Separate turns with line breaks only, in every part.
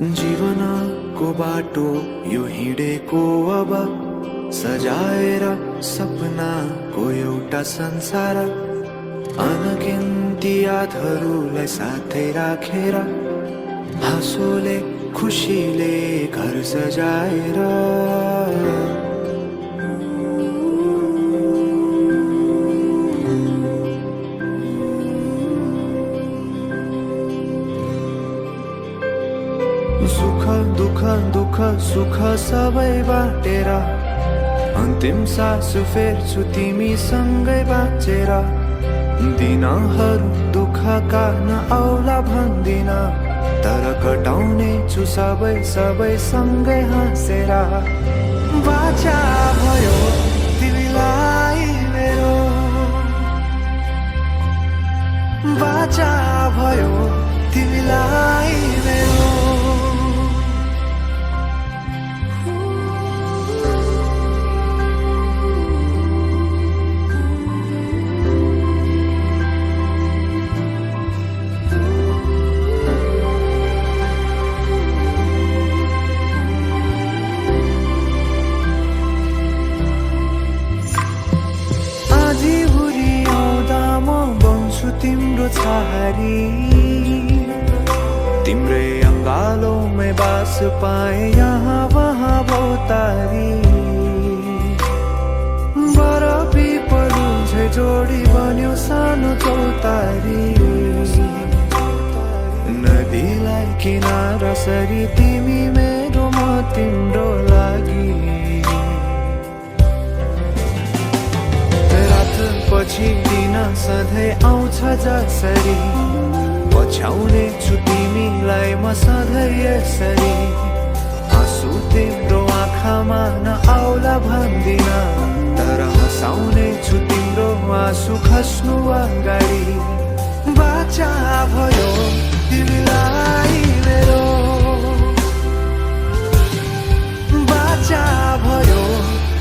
जीवनको बाटो यो हिँडेको अब सजाएर सपनाको एउटा संसार अनगिन्ती यादहरूलाई साथै राखेर हाँसोले खुसीले घर सजाएर सुख दुःख दुःख सुख सबै बाटेर अन्तिम सास फेर्छु तिमीसँगै बाँचेर दिनहरू दुःखका नआउला भन्दिन तर कटाउने छु सबै सबै सँगै हाँसेर बाचा भयो तिमीलाई मेरो बाचा भयो तिमीलाई मेरो तिम्रो छहारी तिम्रै अङ्गालोमै बास पाए यहाँ वहाँ भौतारी बर पिपलु झै जोडी बन्यो सानो चौतारी नदीलाई किनारा सरी तिमी मेरो म तिम्रो लागि पछि दिन सधैँ आउँछ जसरी पछ्याउने छु तिमीलाई म सधैँ यसरी आँसु तिम्रो आँखामा नआउला भन्दिन तर हँसाउने छु तिम्रो आँसु खस्नु अगाडि बाचा भयो तिमीलाई मेरो बाचा भयो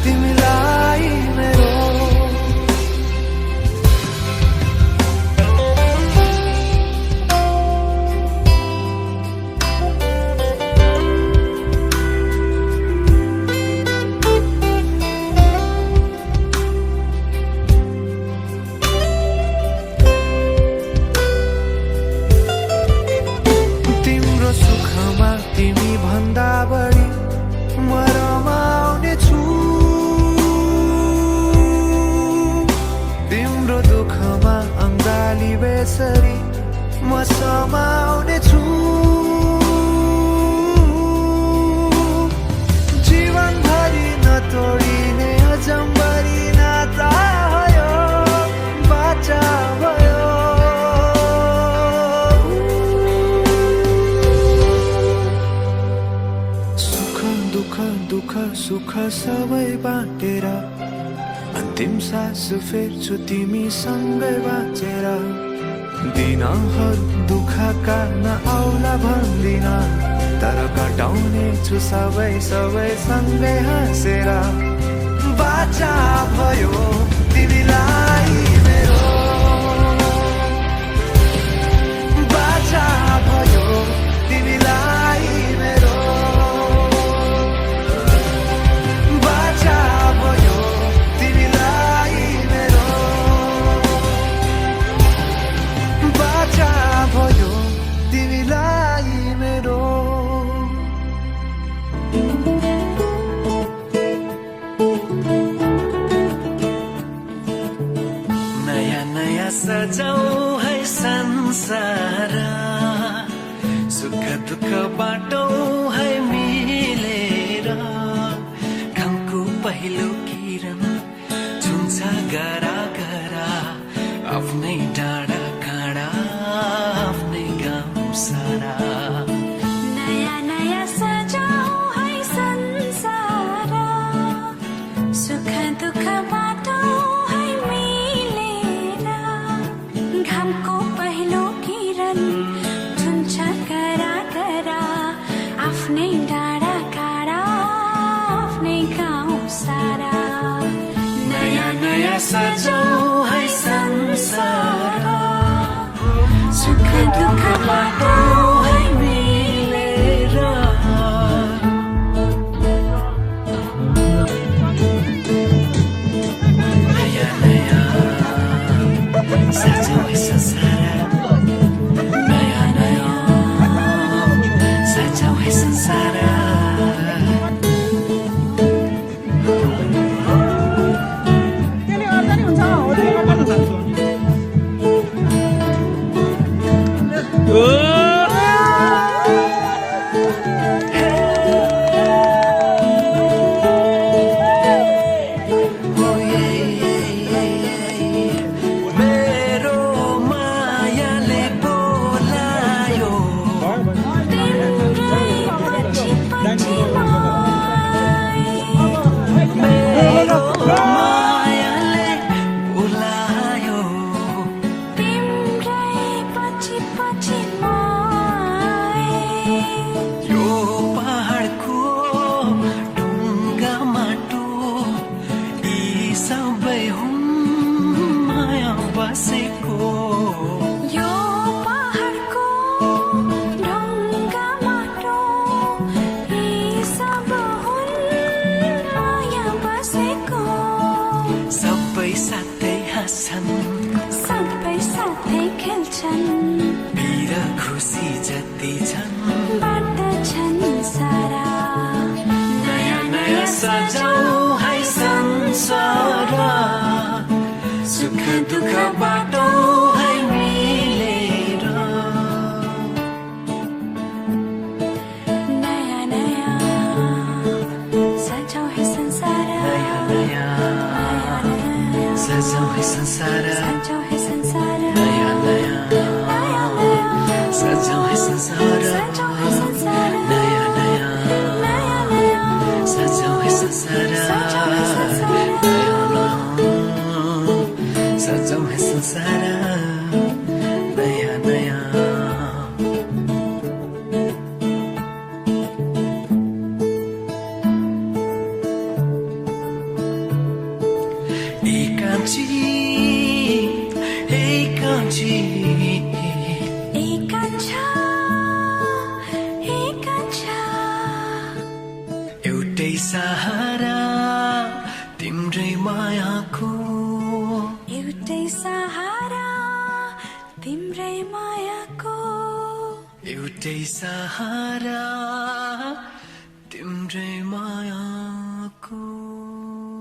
तिमीलाई मेरो तिमी भन्दा बढी म रमाउने छु तिम्रो दुःखमा अङ्गाली बेसरी म समाउने छु जीवनभरि नतोडिने अजम्बरी नाता भयो बाचा भयो दुःख सुख सबै बाँटेर अन्तिम सास फेर्छु तिमीसँगै बाँचेर दिनहरू दुःखका नआउला भन्दिन तर कटाउने छु सबै सबै सँगै हाँसेर बाचा भयो तिमीलाई मेरो बाचा भयो तिमीलाई मेरो भयो तिमीलाई मेरो
नयाँ नयाँ सजाऊ है संसार सुख दुःख बाटौ है मिलेर घामको पहिलो किरण छुन्छ गरा गरा आफ्नै डाँडा आफ्नै गाउँ सारा
नयाँ नयाँ सजाऊ है संसार सुख दुःख बाटौ है मिलेर घामको पहिलो किरण छुन्छ गरा गरा आफ्नै डाँडा काँडा आफ्नै गाउँ सारा
नयाँ नयाँ सजाऊ है संसार सुख दुःख बाटौ है मिलेर बाँड्दैछन्
बाँड्दछन् सारा
नयाँ नयाँ सजाऊ है संसार सुख दुःख बाटौँ है मिलेर
नयाँ नयाँ सजाऊ है संसार
नयाँ नयाँ सजाऊ है संसार
सजाऊ है संसार
नयाँ नयाँ सजाऊ है संसार
सजाऊ है संसार
नयाँ नयाँ
नयाँ नयाँ
सजाऊ है संसार
सजाऊ है संसार
सजाऊ है संसार नयाँ नयाँ एकांची एकांची
एकांछा एकांछा
एउटै सहारा तिम्रै मायाको
एउटै सहारा तिम्रै मायाको
एउटै सहारा तिम्रै मायाको